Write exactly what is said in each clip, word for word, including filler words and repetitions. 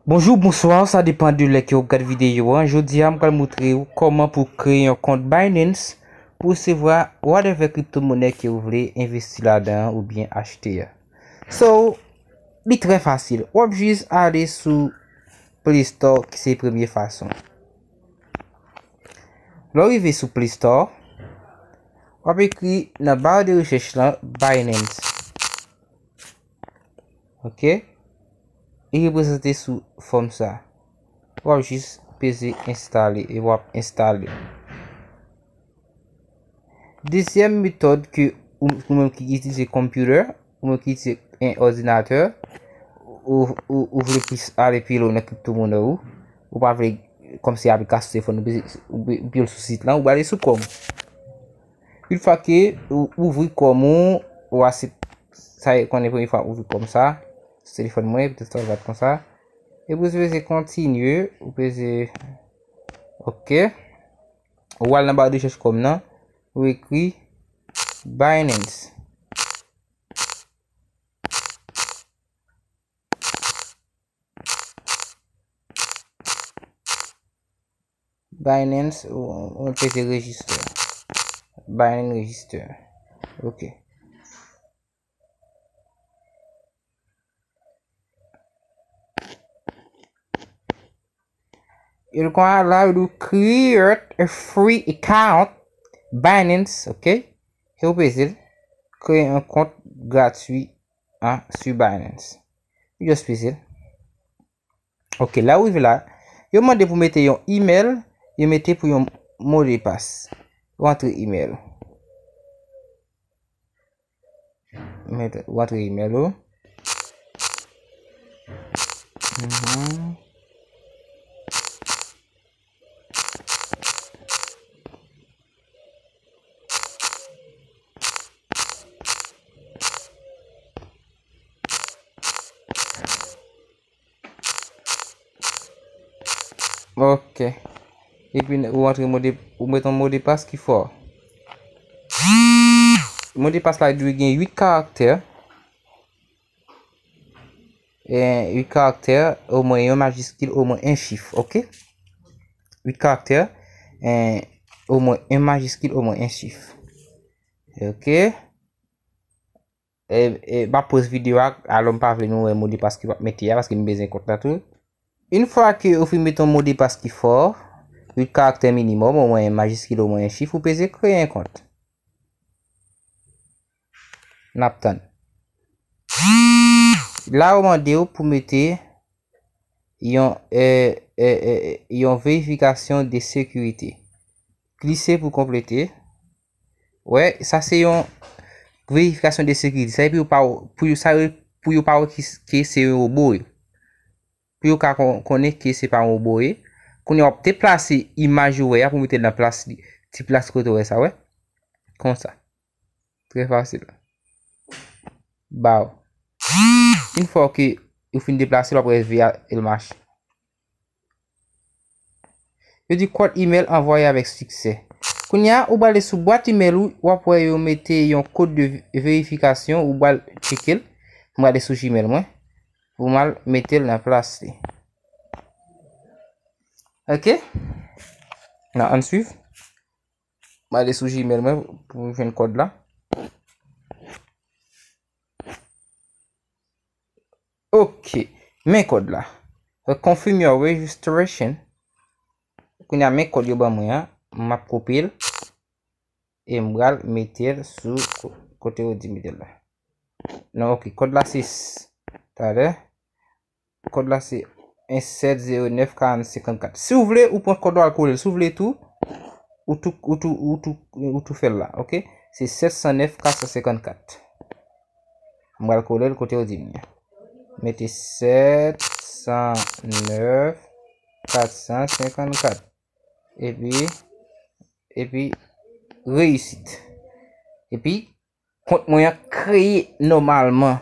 Bonjou, bonswa, sa depann de lè ke w ap gad videyo an. Jodi a, m pral montre w kòman pou w kreye yon kont Binance pou w resevwa whatever kriptomonè ke w vle envesti ladan an oubyen achte a. So, li trè fasil. W ap jis ale sou Play Store, ki se premye fason. Lè w rive sou Play Store, w ap ekri nan ba de rechèch lan Binance. Ok? Li reprezante sou fòm sa. W ap jis peze enstale e w ap enstale. Dezyèm metòd ke ou, ou menm ki itilize computer, ou menm ki itilize en òdinatè, ou, ou, ou vle plis ale pi lwen nan kriptomonè ou, ou pa vle kòmsi aplikasyon telefòn ou, ou, ou, ou sou sit lan, ou ale sou kòm. Yon fwa ke ou ouvri kòm ou, ou aksep-, sa e konnen premye fwa ouvri kòm sa, sou telefòn mwen, petèt sa va t konsa. Epi ou peze kontinye, ou peze, ok. Ou al nan ba de rechèch kòm nan, ou ekri Binance. Binance, ou, ou peze register. Binance register. Ok. E l konsa la, yo di w create a free account Binance, ok? E ou peze l, kreye yon kont gratwi an sou Binance. Ou just peze l. Ok, la ou rive la, yo mande pou mete yon email, yo mete pou yon mot de passe. Ou antre email ou. Mete, ou antre email ou. Mhm. Ok. Epi ou antre mo de, ou met yon mo de passe ki fò. Mo de passe la dwe gen uit karaktè. E, uit karaktè, omwen yon majiskil, omwen yon chif, ok? Uit karaktè, e, omwen yon majiskil, omwen yon chif. Ok? E, e, m ap poz videyo a, alò m pa vle nou wè mo de passe ke w ap mete a, paske m bezwen kont la tou. Yon fwa ke ou fin mete yon mo de passe ki fò, uit karaktè minimòm, omwen yon majiskil, omwen yon chif, ou peze kreye yon kont. N ap tann. La, yo mande w pou mete yon, e, e, e, yon verifikasyon de sekirite. Klise pou konplete. Wè, sa se yon verifikasyon de sekirite. Sa e pou yo pa, pou yo, sa yo, pou yo pa wè ki, ke se yon wobo yo. Pou yo ka kon-, konnen ke se pa yon wobo ye. Kounye a w ap deplase imaj ou wè a pou mete l nan plas li, ti plas kote w wè sa, wè. Konsa. Trè fasil. Baw. Yon fwa ke ou fin deplase l, w ap wè vi a l mache. Yo di kòd email envoyé avec succès. Kounye a, ou prale sou bwat email ou, w ap wè yo mete yon kòd de verifikasyon, ou pral tcheke l. M prale sou Gmail mwen, pou m al mete l nan plas li. Ok? Nan, ann swiv. M ale sou Gmail mwen pou m jwenn kòd la. Ok. Men kòd la. Confirm your registration. Kounye a men kòd yo ban mwen an. M ap kopi l. E m pral mete l sou ko-, kote yo di mete l la. Non, ok. Kòd la se s-, talè. Kòd la se en sèt zewo nèf karant senkannkat. Si w vle, ou pran kòd ou al kole l. Si w vle tou, ou tou, ou tou, ou tou, ou tou fè l la, ok? Se sèt san nèf kat san senkannkat. M pral kole l kote yo di m nan. Mete sèt san nèf kat san senkannkat. Epi, epi, reyisit. Epi, kont mwen an kreye nòmalman.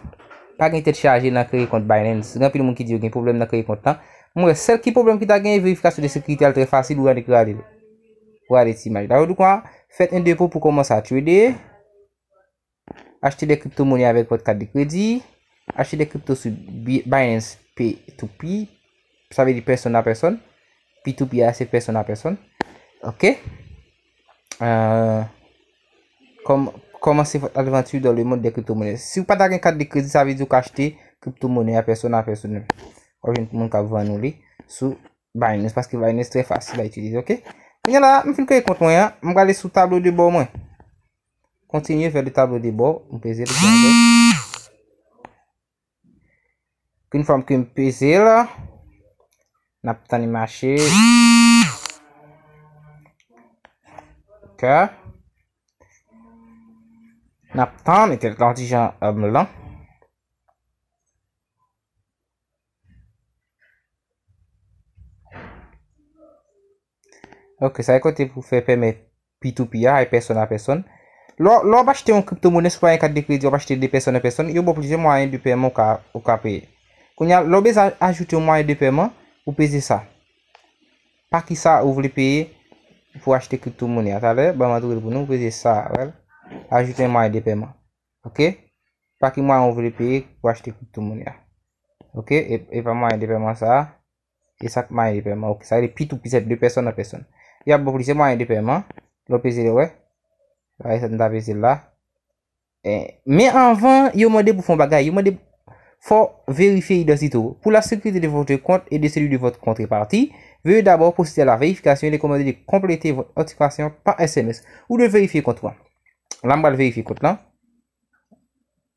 Pa gen tèt chaje nan kreye kont Binance. Gen anpil moun ki di yo gen pwoblèm nan kreye kont lan. Mwen wè sèl ki pwoblèm ki ta genyen, verifikasyon de sekirite a l trè fasil, ou annik rale l. Ou rale ti imaj la. Ou di kwa, faites un dépôt pour commencer à trader. Acheter des crypto-monnaies avec votre carte de crédit. Acheter des cryptos sur Bi-, Binance P two P. Sa vle di pèsonn a pèsonn. P two P a se pèsonn a pèsonn. Ok. Euh, com- commencer votre aventure dans le monde des crypto-monnaies. Si w pa ta gen kat de kredi, sa vle di w ka achte kripto monè a pèsonn a pèsonn. W ap jwenn moun k ap vann ou li sou Binance, paske Binance trè fasil a itilize, ok? Kounye a la, m fin kreye kont mwen an, m prale sou tablo de bò mwen. Continue vers le tableau de bord, m peze l. Une fois ke m peze l, n ap tann li mache. Ok. N ap tann, mete l yon ti jan, euh, lan. Ok, sa e kote pou fè pèmèt P two P a, e pèsonn a pèsonn. Lè w, lè w ap achte yon kripto monè, si w pa gen kat de kredi, w ap achte de pèsonn a pèsonn, yo ba w plizyè mwayen de pèman ou ka, ou ka peye. Kounye a, lè w bezwen ajoute yon mwayen de pèman, ou peze sa. Pa ki sa ou vle peye pou achte kripto monè a. Talè, ban m antre l pou nou, ou peze sa, wè. Ajoute yon mwayen de pèman. Ok? Pa ki mwayen ou vle peye pou achte kripto monè a. Ok? E, e pa mwayen de pèman sa a. E sa k mwayen de pèman. Ok, sa vle P two P, se de pèsonn a pèsonn. Y ap ba w plizyè mwayen de pèman. Lè w peze l, wè. Bagay sa, m ta peze l la. Eh, men anvan, yo mande pou fè yon bagay. Yo mande fò verifye idantite w. Pour la sécurité de votre compte et de celui de votre contrepartie, veuillez d'abord procéder à la vérification. Il est recommandé de compléter votre authentification par S M S. Ou dwe verifye kont ou an. La, m pral verifye kont lan.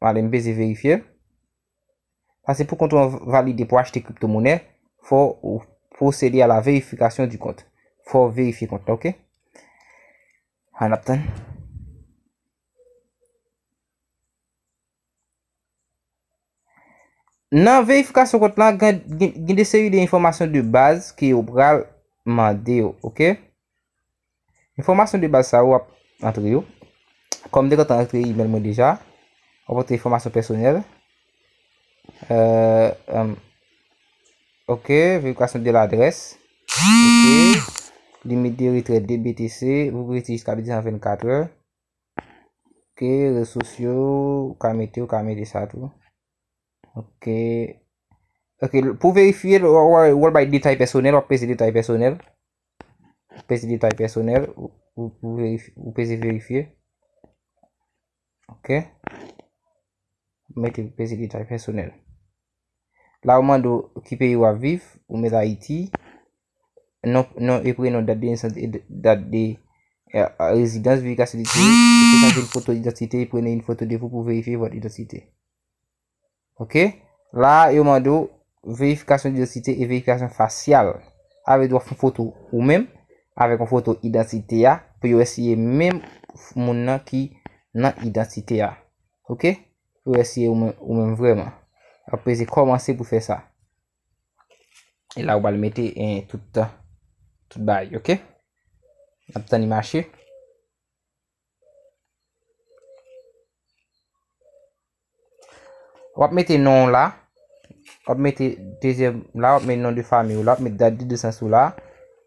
Ale, m peze verifye. Paske pou kont ou an valide pou achte kripto monè, fò ou procéder à la vérification du compte. Fò w verifye kont la, ok? Ann ap tann. Nan verifikasyon kont la, gen, gen, gen de seri de enfòmasyon de baz ke yo pral mande yo, ok? Enfòmasyon de baz sa yo w ap antre yo. Kòm m te gentan antre imèl mwen deja, w ap antre enfòmasyon pèsonèl. Euh, euh, ok, verifikasyon de ladrès. Ok. Limite de retrè de B T C, vous pouvez retirer jusqu'à B T C en vingt-quatre heures. Ok, rezo sosyo, ou ka mete, ou ka mete sa tou. Ok. Ok, pou verifye, w, w, w al bay detay pèsonèl, w ap peze detay pèsonèl. Peze detay pèsonèl, ou, ou, ou verif-, ou peze verifye. Ok. Mete peze detay pèsonèl. La, yo mande w ki peyi w ap viv, ou met Ayiti. Non, non e prenon, dat de nesans e d-, dat de, eh, rezidans, verifikasyon de, chanje yon foto idantite, prenez une photo de vous pour vérifier votre identité. Ok? La, yo mande w verifikasyon idantite e verifikasyon fasyal. Sa vle di w ap fè yon foto ou menm avèk yon foto idantite a pou yo wè si e menm moun nan ki nan idantite a. Ok? Pou yo wè si e ou menm, ou menm vrèman. W ap peze kòmanse pou fè sa. E la, ou pral mete, eh, tout, tout bagay, ok? N ap tann li mache. W ap mete non w la. W ap mete dezyèm la, w ap mete non de fanmi w la, w ap mete dat de nesans ou la,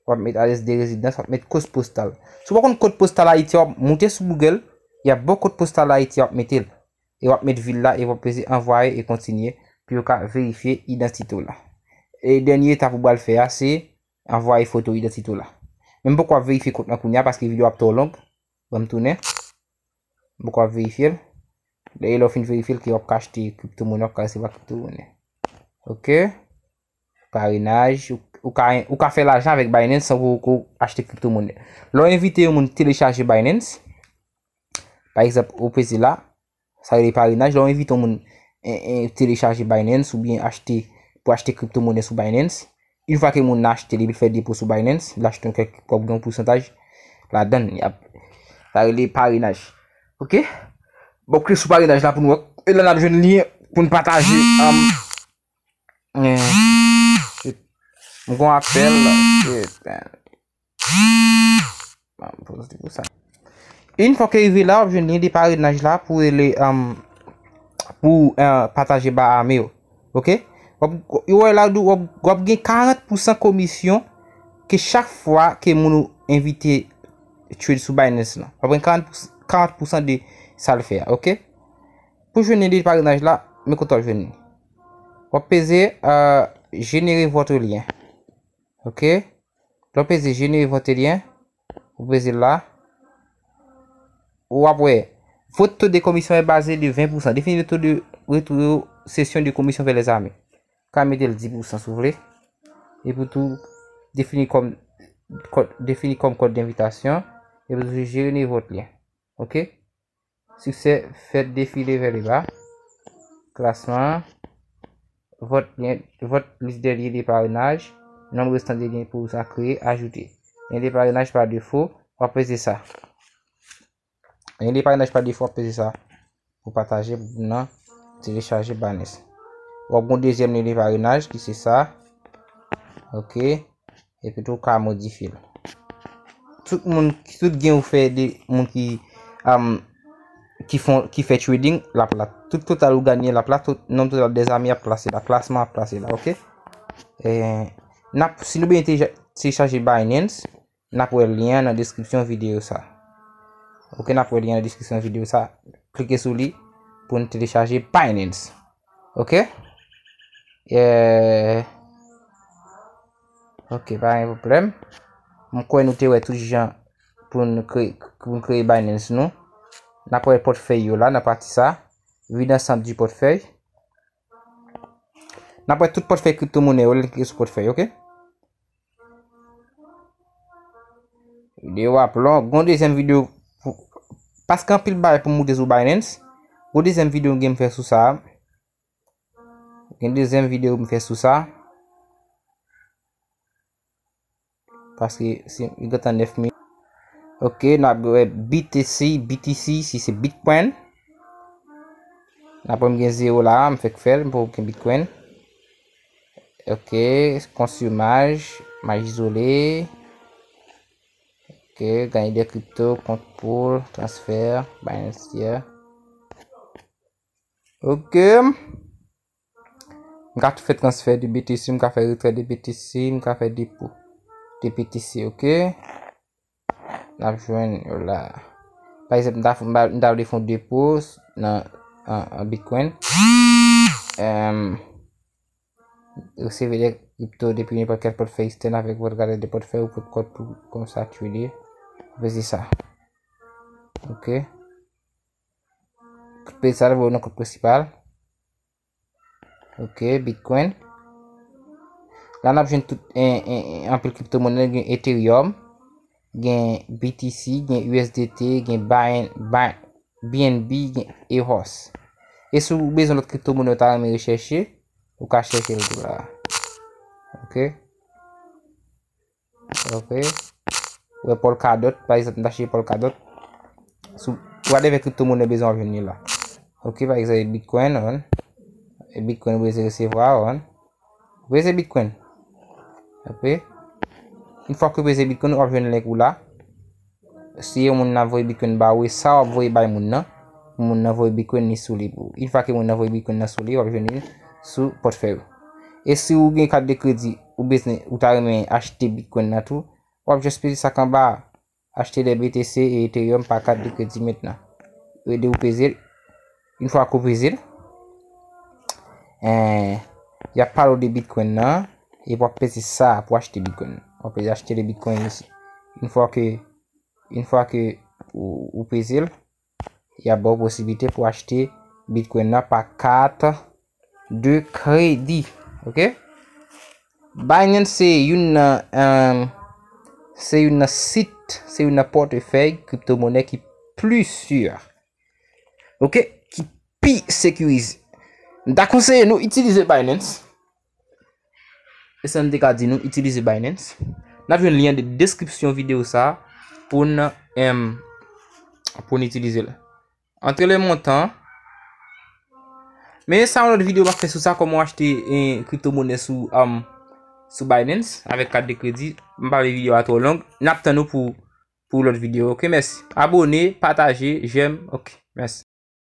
w ap mete adrès de rezidans, w ap mete kòd postal. Si w pa konn kòd postal Ayiti a, w ap moute sou Google, y ap ba w kòd postal Ayiti a, w ap mete l. E w ap mete vil la, e w ap peze anvwaye e kontinye pou yo ka verifye idantite w la. E dènye etap ou pral fè a, se anvwaye foto idantite w la. Men m poko ap verifye kont lan kounye a paske videyo ap twò long. Ban m tounen. M poko ap verifye l. E lè w fin verifye l, ke w ap ka achte kripto monè, w ap ka resevwa kripto monè. Ok. Parenaj, ou, ou ka, ou ka fè lajan avèk Binance san pou, pou achte kripto monè. Lè w envite yon moun telechaje Binance, pa egzanp, ou peze la, sa rele parenaj. Lè w envite yon moun, eh, eh, telechaje Binance oubyen achte, pou achte kripto monè sou Binance, Yon fwa ke moun nan achte li, epi l fè depo sou Binance, l achte yon kèk, w ap gen yon pousantaj ladan l. Y ap, sa rele parenaj. Ok? Bon, klik sou parenaj la pou nou wè. E la n ap jwenn lyen pou n pataje, um, eh, shit. M gon apèl. Shit, man. Bon, pou sa. Yon fwa ke rive la, w ap jwenn lyen de parenaj la pou rele, um, pou, uh, pataje ba ame yo. Ok? W ap, yo wè la, w ap, w ap gen karant pousan komisyon ke chak fwa ke moun ou envite trade sou Binance lan. W ap gen karant pousan, karant pousan de sa l fè a, ok? Pou jwenn lyen de parenaj la, men kote w ap jwenn li. W ap peze, euh, générer votre lien. Ok. Lè w peze genere vote lien, ou peze la. Ou ap wè, votre taux de commission est basé de vingt pour cent. Définis le taux de rétrocession de commission vers les amis. Ou ka mete l dis pour cent si w vle. Epi tou, définis comme, co- définis comme code d'invitation. Epi tou, genere vote lien. Ok? Succès, faites défiler vers le bas. Classement. Votre lien, votre liste des liens de parrainage. Nombre restant de liens pour ça créer, ajouter. Lien de parrainage par défaut, w ap peze sa. Lien de parrainage par défaut, w ap peze sa. Pou pataje, pou nan telechaje Binance. W ap gen yon dezyèm lien de parrainage ki se sa. Ok. Epi tou, w ka modifye l. Tout moun, tout gen ou fè de moun ki, um, ki fon, ki fè trading, l ap la. Tout total ou genyen, l ap la. Tout, nonm total dèzami ap plase la. Klasman ap plase la, ok? E, n ap, si nou bezwen te- telechaje Binance, n ap wè lyen an nan deskripsyon videyo sa. Ok, n ap wè lyen an nan deskripsyon videyo sa. Klike sou li pou n telechaje Binance. Ok? Yeah. Ok, pa gen pwoblèm. M kwè nou te wè tout jan pou n kreye, pou n kreye Binance nou. N ap wè pòtfèy yo la nan pati sa. Vide ansanm di pòtfèy. N ap wè tout pòtfèy kriptomonè yo lè n klike sou pòtfèy, ok? Videyo ap long. Gon dezyèm videyo pou, paske anpil bagay pou m moute sou Binance. Gon dezyèm videyo m gen m fè sou sa. Gen dezyèm videyo m fè sou sa. Paske si li gentan nèf minit. Ok, n ap wè B T C, B T C, si se Bitcoin. N ap wè m gen zewo la, m fèk fè l, m poko gen Bitcoin. Ok, konsimaj, maj izole. Ok, gagner des cryptos, compte pool, transfert, Binance Tier. Ok. M ka fè transfè de B T C, m ka fè retrè de B T C, m ka fè depo de B T C, ok? N ap jwenn yo la. Pa egzanp, m ta, m ta, m ta vle fè yon depo nan, an, an Bitcoin. Em, resevè de kripto depi nenpòt kèl pòtfèy extèn avèk vòt gade de pòtfèy ou pot kòd pou konsa trade. Vezi sa. Ok. Peze sa, voye nan kont prensipal. Ok, Bitcoin. La n ap jwenn tout en, en, en, anpil kriptomonè, gen Ethereum, gen B T C, gen U S D T, gen Bin- Bin- B N B, gen E H O S. E si w bezwen lòt kriptomonè ou ta renmen rechèche, ou ka chèche l tou la. Ok. Ok. Ou wè Polkadot, pa egzanp, m ta chèche Polkadot. Sou, ou gade vè kriptomonè bezwen w ap jwenn li la. Ok, pa egzanp, Bitcoin, on. E Bitcoin ou bezwen resevwa, on. Ou peze Bitcoin. Ok. Yon fwa ke ou peze Bitcoin, w ap jwenn link ou la. Si yon moun nan voye Bitcoin ba ou, e sa w ap voye bay moun nan. Pou moun nan voye Bitcoin li sou li pou ou. Yon fwa ke moun nan voye Bitcoin nan sou li, w ap jwenn li sou pòtfèy ou. E si ou gen kat de kredi, ou bezwen, ou ta renmen achte Bitcoin nan tou, w ap just peze sa k anba a. Achte de B T C e Ethereum pa kat de kredi mentnan. Rete ou peze l. Yon fwa ke w peze l, en, y ap pale w de Bitcoin nan, e w ap peze sa pou achte Bitcoin. W ap peze achte de Bitcoin isi. Yon fwa ke, yon fwa ke ou, ou peze l, y ap ba w posiblite pou achte Bitcoin nan pa kat de kredi. Ok? Binance se youn nan, em, se youn nan sit, se youn nan pòtfèy kriptomonè ki pli si. Ok? Ki pi sekirize. M ta konseye nou itilize Binance. E sa m te ka di nou, itilize Binance. N ap jwenn lyen de deskripsyon videyo sa pou n, em, pou n itilize l. Entre le montant. Men sa yon lòt videyo m ap fè sou sa, kòman w achte, eh, kriptomonè sou, um, sou Binance avèk kat de kredi. M pa vle videyo a twò long. N ap tann ou pou, pou lòt videyo. Ok, mèsi. Abone, pataje, j'aime. Ok, mèsi.